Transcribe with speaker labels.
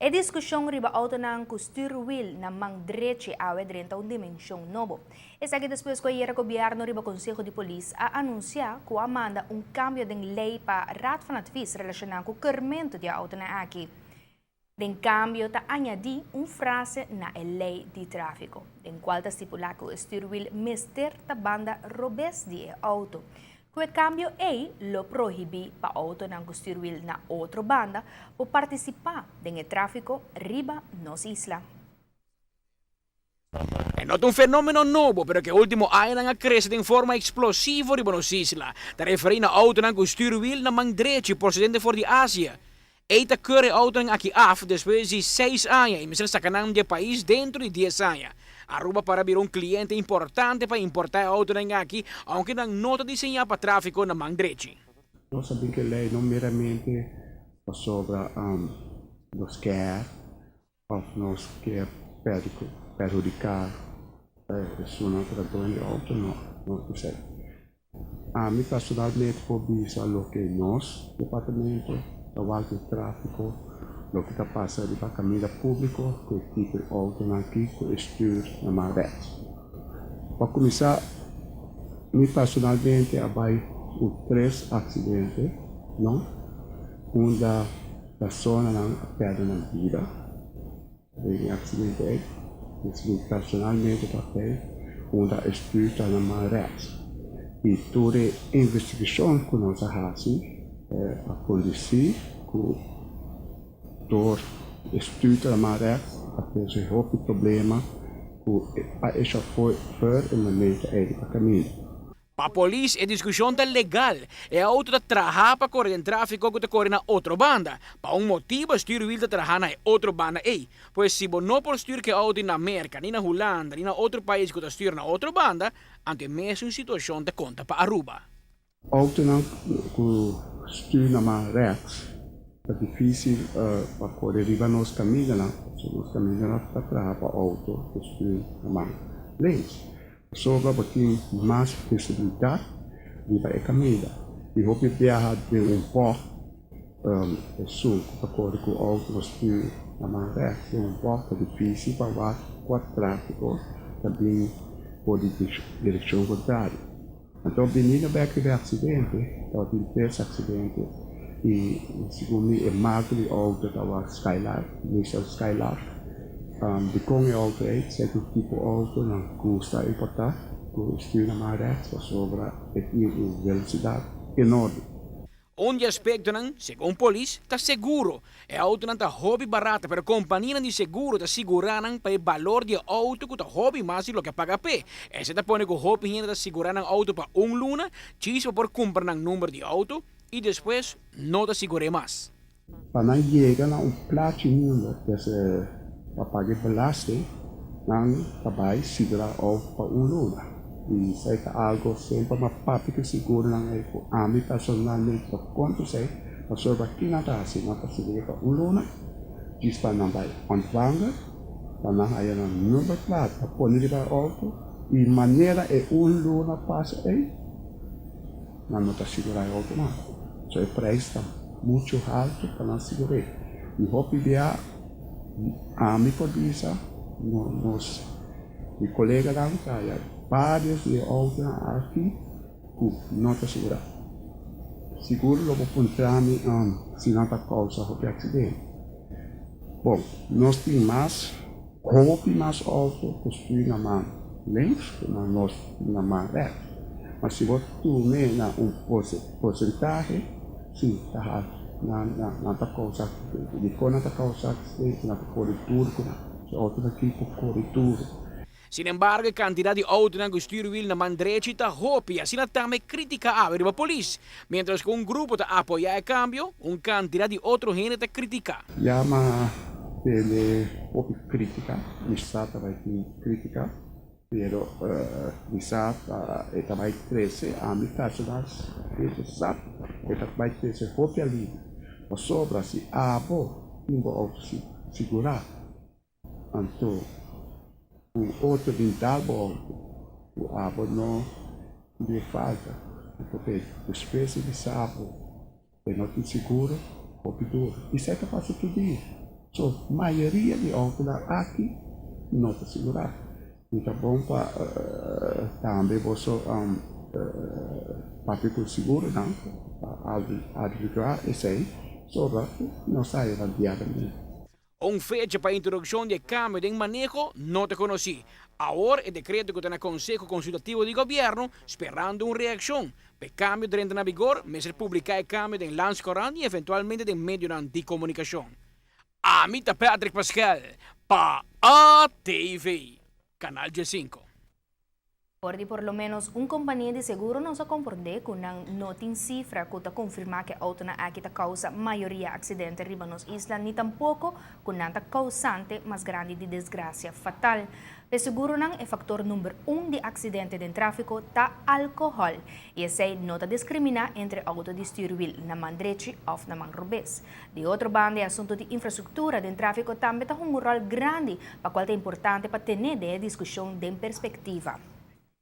Speaker 1: E diskushon riba outonan ku stuurwiel na man drechi awe a drenta un dimenshon nobo. Esaki despues ku ayera gobièrnu riba Konseho di Polis a anunsiá ku a manda un kambio den lei pa Raad van Advies relashoná ku keurmentu di e outonan aki. Den kambio ta añadí un frase na e lei di tráfiko, den kual ta stipulá ku e stuurwiel mester ta banda robes di e outo. Ku e kambio ei lo prohibí pa outonan ku stuurwiel na otro banda por partisipá den e tráfiko riba nos isla.
Speaker 2: E no ta un fenómeno nobo, pero ku e último añanan a krese den forma eksplosivo riba nos isla. Ta referí na outonan ku stuurwiel na man drechi prosedente for di Asia. Ei ta keur e outonan aki af despues di seis aña i mester saka nan di e pais dentro di dies aña. Aruba para bira un kliente importante pa importá e outonan aki, ounke nan no ta diseñá pa tráfiko na man drechi.
Speaker 3: Nos a bin ku e lei no meramente pasobra nos kier òf nos kier perhudiká esunnan ku ta dueño di outo, no, no esei. Ami personalmente por bisa loke nos departamento ta wak di tráfiko, loke ta pasa riba kaminda públiko ku e tipo di outonan aki ku e stür na man rèks. Pa kuminsá, mi personalmente a bai un tres aksidente, no, unda personanan a pèrdè nan bida. Den e aksidente ei, mi personalmente ta pei unda e stuur ta na man rèks i tur e investigashon ku nos a hasi a kondusí ku dor e stuur ta na man rèks a trese hopi problema ku pa e shofèr e momento ei riba kaminda.
Speaker 2: Pa polis e diskushon ta legal. E outo ta traha pa kore den tráfiko ku ta kore na otro banda. Pa un motibu e stuurwiel ta traha na e otro banda ei. Pues si bo no por stuur ku e outo na Merka, ni na Hulanda, ni na otro pais ku ta stuur na otro banda, anto e mesun situashon ta konta pa Aruba.
Speaker 3: Outonan ku stuur na man rèks ta difísil pa kore riba nos kamindanan, pasobra nos kamindanan ta traha pa outo ku stuur na man links. Pasobra bo tin mas visibilidat riba e kaminda i hopi biaha den un bògt esun ku ta kore ku outo bo stuur na man rèks den un bògt ta difísil pa wak kua tráfiko ta bin for di direkshon kontrario. Anto biniendo bèk riba e aksidente tabatin tres aksidente i segun mi e marka di outo tabata Skylark, Nissan Skylark. Dikon e outo ei? Seki tipo outo nan gusta importá ku stuur na man rèks pasobra e tin un velosidat enorme.
Speaker 2: Un di aspektonan, segun polis, ta seguro. E outonan ta hopi barata pero kompanianan di seguro ta sigurá nan pa e balor di e outo ku ta hopi mas di loke a paga p'e. Esei ta pone ku hopi hende ta sigurá nan outo pa un luna djis pa por kumpra nan number di outo i despues no ta sigur'é mas.
Speaker 3: Pa nan yega na un plachi mundo desde pa paga e belasting, nan ta bai sigura of pa un luna. I esei ta algo semper m'a papia ku e seguronan ei ku ami personalmente ta kontra esei, pasobra ki nan ta hasi? Nan ta sigur'é pa un luna, djis pa nan bai ontvanger, pa nan haya nan nummerplaat pa pone riba e outo, i manera e un luna pasa ei, Nan no ta sigurá e outonan. So e prijs ta muchu haltu pa nan sigur'é. I hopi bia ami por bisa no nos mi koleganan ta haya varios di e outonan aki ku no ta sigurá. Sigur lo bo puntra mi si nan ta kousa hopi aksidente. Bon, nos tin mas Hopi mas outo ku stuur na man links ku na nos na man rèks. Ma si bo tum'é na un porsentahe, si ta haltu. Nan nan ta kousa aksidente. Dikon nan ta kousa aksidente? Nan ta kore duru ku nan. E outonan aki por kore duru.
Speaker 2: Sin embargo, e kantidat di outonan ku stuurwiel na man drechi ta hopi, asina tambe kritika awe riba polis. Miéntras ku un grupo ta apoyá e kambio, un kantidat di otro hende ta kritiká.
Speaker 3: Ya m'a tene hopi kritika, mi sa ta bai tin kritika, pero mi sa ta e ta bai trese ami personalmente sa e ta bai trese hopi alivio, pasobra si abo tin bo outo sigurá, Anto un otro bin dal bo auto ku abo no di falta, anto pe despues di bisa abo e no tin seguro, hopi duro. Esei ta pasa tur dia. So mayoria di outonan aki no ta sigurá. I ta bon pa tambe boso papia ku seguronan pa averiguá esei sobra ku nos ta haya diariamente.
Speaker 2: Un fecha pa introdukshon di e kambio den maneho no ta konosí. Awor e dekreto ku ta na Konseho Konsultativo di Gobièrnu sperando un reakshon. Pa e kambio drenta na vigor, mester publiká e kambio den Landscourant i eventualmente den medionan di komunikashon. Ami ta Patrick Paskel pa ATV, Kanal 15.
Speaker 1: For di por lo menos un kompania di seguro nos a komprondé ku nan no tin sifra ku ta konfirmá ku e outonan aki ta kousa mayoria aksidente riba nos isla ni tampoko ku nan ta kousante mas grandi di desgrasia fatal. P'e seguronan e faktor number un di aksidente den tráfiko ta alkohòl i esei no ta diskriminá entre outo di stürwil na man drechi òf na man robes. Di otro banda e asuntu di infrastruktura den tráfiko tambe ta hunga un ròl grandi pa kual ta importante pa tene den e diskushon den perspektiva.